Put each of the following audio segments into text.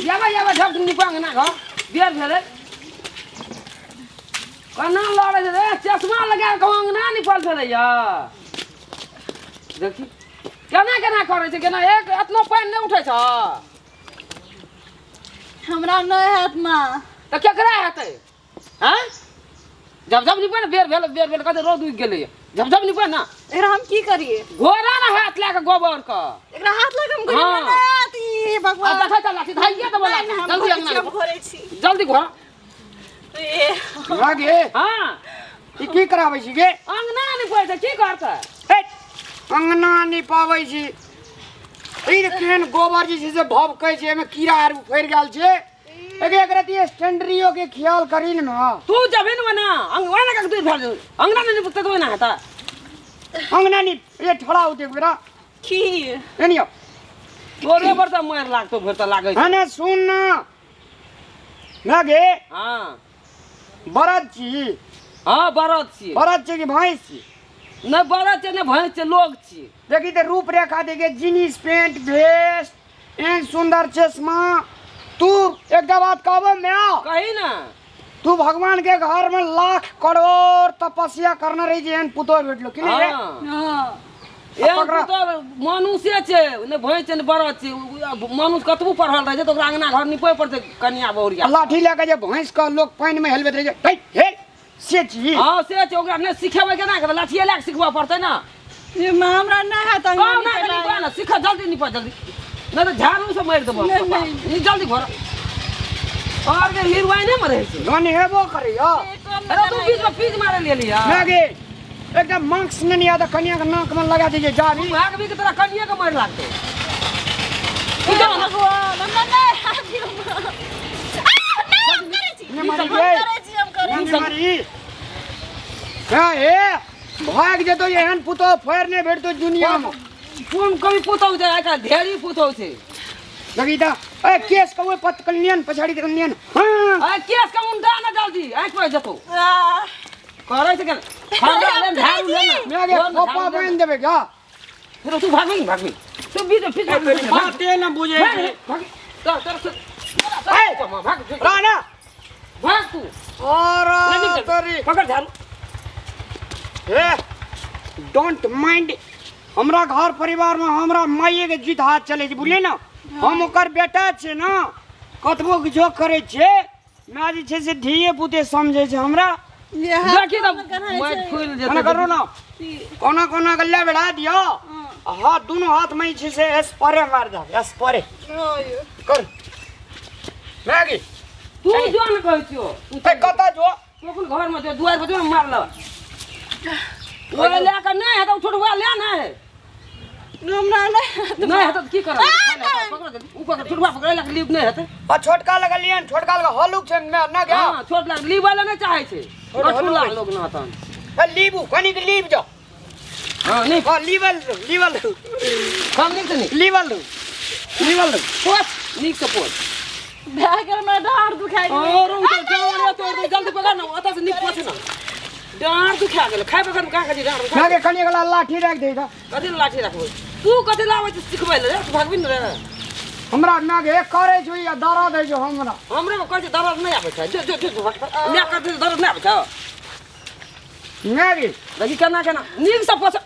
याबा याबा झप निपा अंगना घर बेर भेलै केना लड़ै छै रे चश्मा लगा कऽ अंगना निपल भेलै या देखी केना केना करै छै केना एक एतना पानि नहि उठै छ हमरा नहि हैत माँ। तऽ केकरा हेतै आँय जब जब निपै ने बेर भेल बेर भेल कहतै रौद उगि गेलैए जब जब निपै ने। एकरा हम की करिए? घोड़ा ने हाथ लए कऽ गोबर के। एकरा हाथ लए कऽ हम घोड़ा हाँ। नहि हैत ई भगवान। आ देखै चल लाठी धाइए देबो नहि, नहि, लाठी हम जल्दी घोरै अंगना छी, हम निपो। घोरै छी। जल्दी घोड़ा। ए, ना गे। हाँ। ई की कराबै छी गे? अंगना निपै छै की करतै? हे, अंगना निपाबै छी। ई जे केहन गोबर जे छै से भभकै छै, एहिमे कीड़ा आर उफड़ि गेल छै। एगे एक रति स्टैंडरियो के ख्याल करी न। तू जबे न ना अंग ओना का दूर भेल अंगना ने निपते तो ना हेता। अंगना नि ए ठड़ा होते एक बेरा। की? एनियो। तोरे पर त मार लागतो भर त लागै हां ना सुन ना। ना गे। हां। बरद छी। हां बरद छी। बरद छी कि भैंस छी? न बरद छी न भैंस छी लोग छी। देखी त रूपरेखा देखे जीन्स पैंट भेस्ट एहन सुंदर चश्मा। तू एकटा बात कहबो मैं? कही ना। तू भगवान के घर में लाख करोड़ तपस्या करने रही जे एहन पुतोह भेटलो कि नहीं रे? हाँ। हाँ। एहन पकड़ा। पुतोह मनुष्य छै ने भैंस छै ने बरद छै। मनुष्य कतबो पढ़ल रहै छै तऽ ओकरा अंगना घर निपै पड़तै कनिया बहुरिया। लाठी लए के जे भैंस के लोग पानि में हेलबैत रहै छै, हे, हेल से छी। हाँ से छै, ओकरा नहि सिखेबै केना के? लाठिए लए के सिखबऽ पड़तै ना। ये माँ हमरा नहि हैत अंगना कहू ना निपै निपा ना सिख जल्दी निपा जल्दी नहीं तो झाड़ू से मारि देबो। नहीं, नहीं। ई जल्दी घर और के हीरोइने में रहै छै। गन हेबो करैया। अरे तू बीच में पीज मारे ले लिया। ना गे एकदम मास्क नहीं आता कनिया के नाक में लगा दीजिए जारी। तू भाग भी के तोरा कनिया के मार लागतौ। हे भगवान हमरा नहि हैत यौ माँ। आ, नहि, हम करै छी। नहि मारी हम गे। करै छी, हम करै छी। नहीं मारी। हाँ, हे भाग जेतो एहन पुतोह फेर नहि भेटतो दुनिया में। कोन कवि पुतोह छै आइ काल्हि ढेरी पुतोह छै। देखी त ए केस के ओइ पत कलियन पछाड़ी के कलियन। हां। ए केस के मुंडा न जल्दी आंख पर जतो। आ, करै छै केना? खड़ा ले झाड़ू ले ना। मैं गे खोपा बांध देबे क्या? फिर तू भागबी भागबी तू बीच बीच बाते न बुझे छै। भाग तर तर ए, भाग राणा भाग तू। और तोरी पकड़ झाड़ू। ए don't mind हमरा घर परिवार में हमरा माइए के जीत हाथ चले छै बुझलियै ना। हम ओकर बेटा छियै ना, कतबो किछो करै छियै माय जे छै से धिये पुते समझै छै हमरा। देखी तऽ छै। माटि फूलि कोना जेतै। करू ना कोना कोना गल्ला बढ़ा दियो। हाथ दोनों हाथ में जे छै से स्प्रे मार दे स्प्रे कर। मैगी तू जो ने कहै छियो तू ए कतऽ जो? तू अपन घर में जो दुआरि पर जो ने मार लऽ। ओ लए कऽ नहि हेतौ छोटुआ ले नहि। हमरा नहि हैत। नहि हेतौ तऽ की करब? पकड़ जल्दी, ऊ पकड़, छोटुआ पकड़ै लए लीव नहि हेतै। आ छोटका लगलियन छोटका लग हलुक छै मैं ना गया। हां छोट लग लीव वाला नहि चाहै छै। छोट हलुक कठुला छै। लोग ना तहन। ए लीबू कनिक लीव जो। हां नहीं। हां लीवल लीवल हम नीक से नीक। लीवल लीवल पोछ नीक से पोछ। भए गेल हमरा डाँड़ दुखाइ गेल। और उ तो डाँड़ तोड़ दे जल्दी पकड़ ना ओतऽ से नीक पोछ ना। डाँड़ दुखा गेल खाइ पकड़ का खाइ डाँड़ दुखा। ना गे कनिक ला लाठी राख दे दा। कथी लए लाठी राखबै? तू कथी लाबै छी सिखबै लए रे? तू भागबी ने रे। हमरा ना गे करै छौ या दर्द होइ छौ हमरा। हमरे में कहै छै दर्द नहि आबै छै। जो जो जो भाग भाग। लै कर दे दर्द नहि आबै छौ। ना गे देखी केना केना नीक से पोछ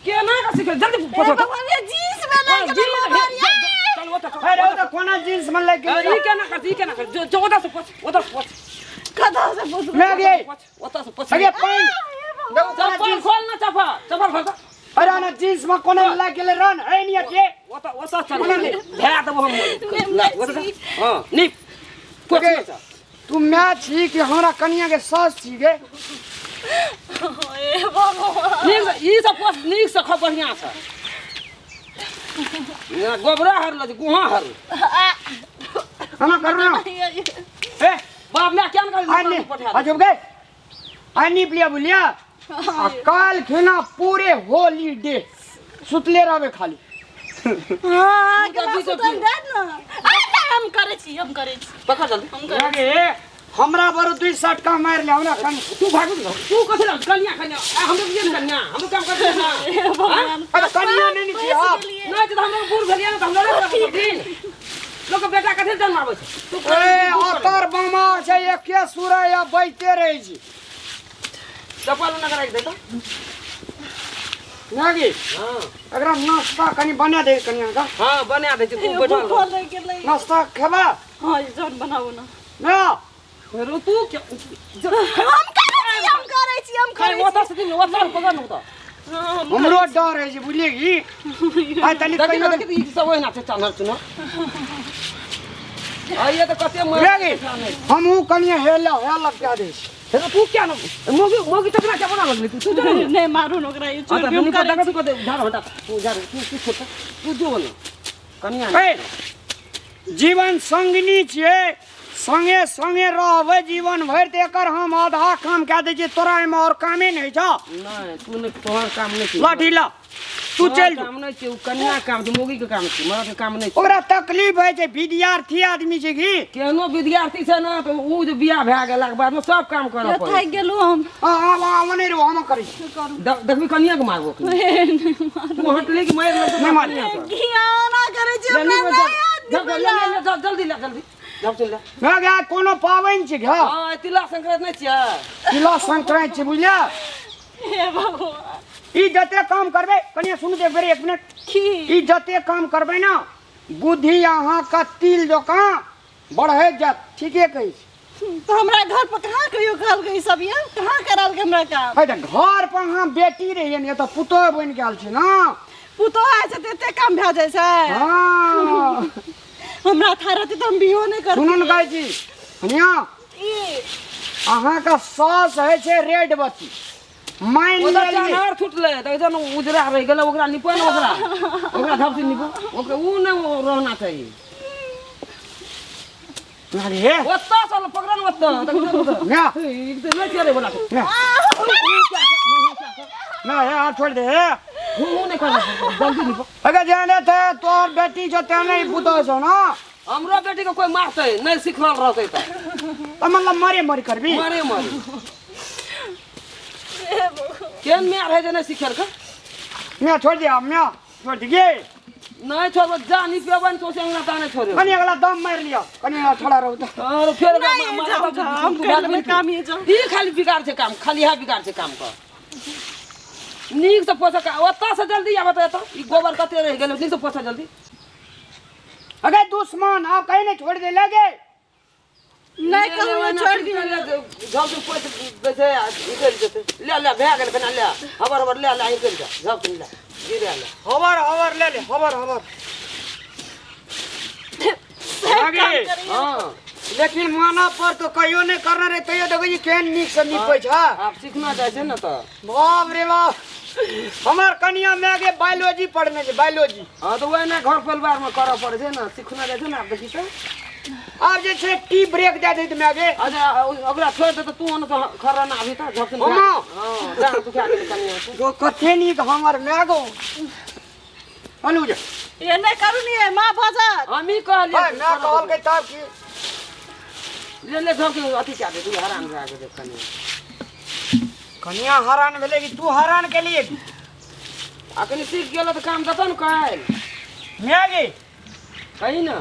केना के सिखै जल्दी पोछ। हे भगवान, ये जींस में लागि गेल गोबर, ये। चल ओतऽ चल, हे रे ओतऽ तऽ कोना जींस में लागि चल। गेल? ई केना कर ई केना कर जो जो ओतऽ से पोछ ओतऽ से पोछ। कतऽ से पोछबै? ना गे ओतऽ से पोछ। अगे पानि देखो कोना चप्पल जींस खोल ना चप्पल चप्पल खोल तऽ। अरे ना जींस में कोना लागि गेल रन ए निया के ओतऽ ओतऽ चल धै देबो हम। ला, ओतऽ चल। हां नीप पोछ गे, ना चल। तू my छी कि हमरा कनिया के सास छी गे? हे भगवान। नीक से ई सब पोछ नीक से खो बढ़िया से। ना गोबरा हरलो छै गुहा हरलो। हम करू ना। ए बाप मैं क्या कर आइ नी अजब गे आइ नीप लिया बुलिया। आ काल खेना पूरे होलीडे सुतले रहबे खाली। हाँ, तू तऽ केना बीचो सुतल बीच। देत ना। आ, नहि, हम करै छी हम करै छी। पकड़ जल्दी। हम करै छी। गे हमरा बरो दुई सटका मारि ले हमरा कन। तू भागू न तू कथि लग कनिया कनिया आ हमरो के कनिया हमरो काम करते ना। हे भगवान। अरे कनिया नहि ने छी आप। गेलियै। नहि तऽ हमरो बूढ़ भेलियै ने तऽ हमरा नहि करब दिन। लोग के बेटा कथी जन्माबै छै तू ए अतर बमा छै एके सुरै आ बैठते रहै छी। चप्पल न राखि दे तऽ। नागी हँ एकरा नाश्ता कनि बना दे कनि अहाँके। हँ बना दै छी, तू बैठल भूखो रह। लागि गेलै। नाश्ता खेबा? हँ जन बनाबू ना। ना रो तू क्या हम करै छी, हम करै छी, हम करै छी। ओतऽ से दिन ओतऽ पकड़ न ओतऽ। हमरो डर होइ छै बुझलियै की। आइ तनी देखी कहियो ने देखी ई सब ओहिना छै चन्हर चुनर। आइए तऽ कते बुझलियै मारि की? हमहूँ कनि हेल हेल कए दै छी। हे तो तू क्या न मोगी मोगी तकरा क्या बना लगली तू तू जो ने। नहि मारू ने ओकरा, ई हाँ छोड़ि तऽ दियौ, हम दुनू करै पर देखऽ तू कते झाड़ हटा तू झाड़ तू तू छोड़ तू जो ने कनिया ए, जीवन संगिनी छियै, संगे संगे रहबै जीवन भरि, तऽ एकर हम आधा काम कए दै छियै, तोरा एहिमे आओर कामे नहि छौ। नहि तू नहि, तोहर काम नहि छै। लाठी ला तू तोहर चलि जो। काम नहि छै, ओ कनिया काम छै, मोगी के काम छै, मर्द के काम नहि छै। ओकरा तकलीफ होइ छै, विद्यार्थी आदमी छै की। केहनो विद्यार्थी छै ने तऽ ओ जे बियाह भए गेलाके बादमे सब काम करऽ छी। पड़ै। थाकि गेलहुँ हम। हँ आब आब नहि रहू, हम करै छी। देखबी कनिया के मारबो की। तू हटली कि मारि लेलको? नहि मारली। घियाना करै छी ले, हमरा, ले, नहि हाथ ले, ले, ले, ले, ले, जल्दी ले, जल्दी जब चल ले। भए गेल, कोनो पाबनि छै घ? हँ तिला संक्रांति नहि छियै? तिला संक्रांति छै बुझलियै। हे भगवान। ई जते काम करबै, कनिया सुनू तऽ एक बेर, एक मिनट। की? ई जते काम करबै ने, बुद्धि अहाँके तिल जकाँ बढ़ैत जायत। ठीके कहै छी। तऽ हमरा घर पर कहाँ कहियो कहलकै ई सब, ये कहाँ करालकै हमरा काम? है तऽ घर पर अहाँ बेटी रहियै ने, तऽ पुतोह बनि गेल छै ने। पुतोह आइ छै तऽ एते काम भए जाइ छै? हँ। हमरा था रहतै तऽ हम बिहो नहि करतियै। सुनू ने कहै छी कनिया, ई अहाँके सास होइ छै रेड बत्ती, मानि ओतऽ लेलियै। चन्हर छुटलै तऽ जन उजरा रहि गेलै, ओकरा निपो ने, ओकरा ओकरा झपसी निपो, ओकरा उ नहि रहना चाही। अरे हे ओतऽ चल पकड़ ने ओतऽ तऽ ना ई तऽ नहि चले बला छै। ना ना हे हाथ छोड़ दे हे। हूँ हूँ नहि कर, जल्दी निपो। अगर जाने थे तोहर बेटी छौ तें नहीं पुतोह छौ ना। हमरो बेटी के कोई मारतै नहि सिखल रहतै तऽ तऽ मतलब मरे मरे करबी? मरे मरे। केहन माय रहै जे नहि सिखेलकै? मैं छोड़ दिया, मैं छोड़ दी गे। नहि छोड़बो, जा निपेबै ने सौंसे अंगना ता नहि छोड़ेबै। कनी अगला दम मारि लिअ, कनी अगला छोड़ा रहू तऽ। और फेर ओकरा नहि, जाउ, मारा जाउ, हम तू करि भागबी लेबै तू। काम, ये जाउ। ई खाली बिगाड़ छै काम, खाली इएह बिगाड़ छै काम कर। नीक से पोछा ओतऽ से जल्दी आबऽ तऽ एतऽ ई गोबर कते रहि गेलै, नीक से पोछा जल्दी। अगे दुश्मन, आप कहीं नहीं छोड़ दे लगे। नहि कहू, छोड़ि दियौ। झप पोछि दै छै आ निकलि जेतै। ले ले भए गेल कना, ले हबर हबर ले ले निकलि जा, झप ले गिरे ले। हबर हबर ले ले, हबर हबर। आगे। हँ लेकिन माना पर तो कहियो नहीं करना रहे, तैयो देखै छी केहन नीक से नीपै छै। आब सीखना जाइ छै ने तऽ। बाप रे बाप, हमर कनिया माय के बायोलॉजी पढ़ने छै, बायोलॉजी। हँ तऽ ओहिना घर परिवारमे करऽ पड़ै छै ने, सीखना जाइ छै ने। आब देखी तऽ आब जे छै टी ब्रेक दए दैत माय के। अच्छा ओकरा छोड़ि दे तऽ तू ओना तऽ खरना अभी तऽ झपसिन। हम्मा। हँ जा दुखा गेलै कनिया के। गो कते नीक हमर माय गो। अनुज ये नहि करू ने, माँ बाजत। हमही कहलियै। हाय माय कहलकै तब की। ले ले झपसिन अथी कए दे, तू हरान भए गेलै कनिया। कनिया हरान भेलै कि तू हरान केलिए? अखनी सीख गेलो तऽ काम देतौ ने काल्हि। माय गे। कही ने।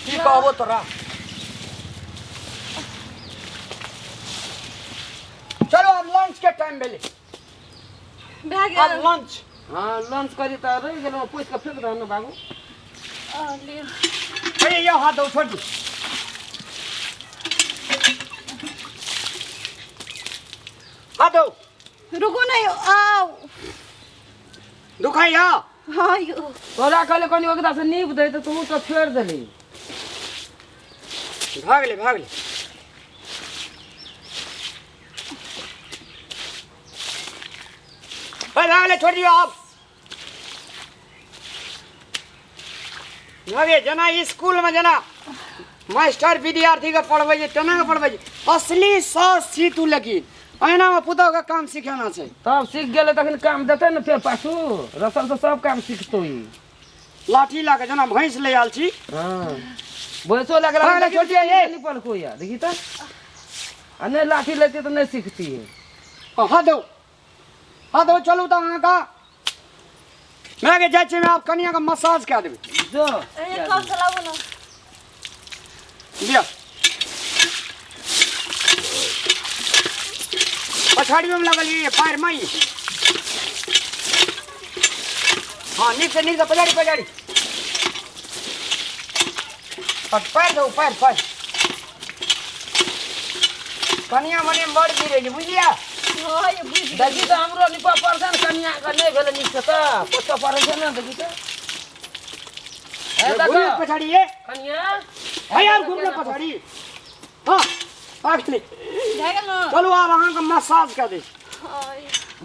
की कहबो तोरा, चलो अब लंच के टाइम भेलै। भए अब गेल। लंच। हँ लंच करी तऽ रहि गेलहुँ, पोछि कऽ फेक दह ने बाबू। आ, लिअ। अरे यो हाथ दो छोड़ दी, हाथ दो। रुकू नहि, आउ। दुखाइया? हँ यौ। तोरा कहले कनि ओकरा से नीप दे तऽ तू तऽ छोड़ि देली। भए गेलै, भए गेलै, भए गेलै, छोड़ दियौ आब। अगे जेना स्कूलमे जेना मास्टर विद्यार्थीके पढ़बै छै तेना के पढ़बै छै। असली सास छी तू, लेकिन अहिनामे पुतोहके काम सिखेना छै। तब सीख गेलै तखन काम देतै ने फेर पाछू, रसल से सब काम सीखतौ ई। लाठी लए कऽ जेना भैंस ले आयल छी। हँ भैंसो लए हाँ, गेल छोड़ दियै, ये। निपलको या देखी तऽ, आ नहि लाठी लेतियै तऽ नहि सीखतियै। हाथ दो, हाथ दो, चलू तऽ अहाँके मैं के जाइ छी आब कनिया के मसाज कए देबै। जो। ए कल चलाबो ना। लिअ, पछाड़ियोमे लगल ये पैर में। हाँ, नीक से, नीक से पछाड़ी, पछाड़ी पैर दो, पैर पैर। कनिया मने बड़ गिरे छै, बुझलियै? हाँ ये बुझि गेलियै। देखी तऽ हमरो निपऽ पड़तै ने, कनिया के नहि भेलै नीक से तऽ पोछऽ पड़ै छै ने। देखी तऽ हे, घुरियो। देखो। पछाड़ी ये। कनिया। है यार, घुरियो पछाड़ी। हाँ, आगले। भए गेल ने? चलू, आब अहाँके मसाज कऽ दै छी। हाँ।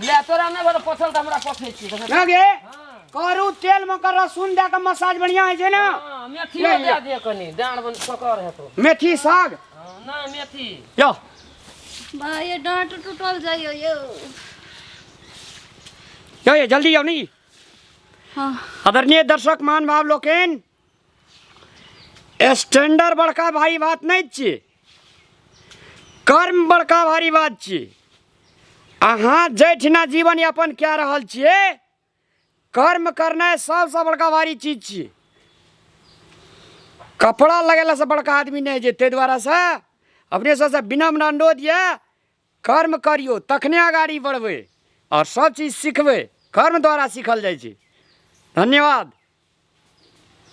ले, तोरा नहि भेल पोछल तऽ हमरा पोछै छी, देखै। ना गे? हाँ। करू तेल में कर लहसुन दए कऽ मसाज बढ़िया होइ छै ने। हाँ, मेथियो ले, ले। दए दिअ कनि, डाँड़ बन पकड़ हेतौ। मेथी साग। हाँ, नहि, मेथी। यो। बा, ये डाँट टूटल जाइयो यौ। यो, यो, जल्दी आउ नी। हाँ। आदरणीय दर्शक मान भाव लोकनि, स्टैंडर्ड बड़का भारी बात नहि छियै, कर्म बड़का भारी बात छियै। अहाँ जाहिठिना जीवन यापन कए रहल छियै, कर्म करनाइ सबसँ बड़का भारी चीज छियै। कपड़ा लगेलासँ बड़का आदमी नहि होइ छै। ताहि दुआरेसँ अपने सबसँ विनम्र अनुरोध यऽ, कर्म करियौ, तखने अगाड़ी बढ़बै आओर सब चीज सिखबै। कर्म द्वारा सीखल जाइ छै। धन्यवाद।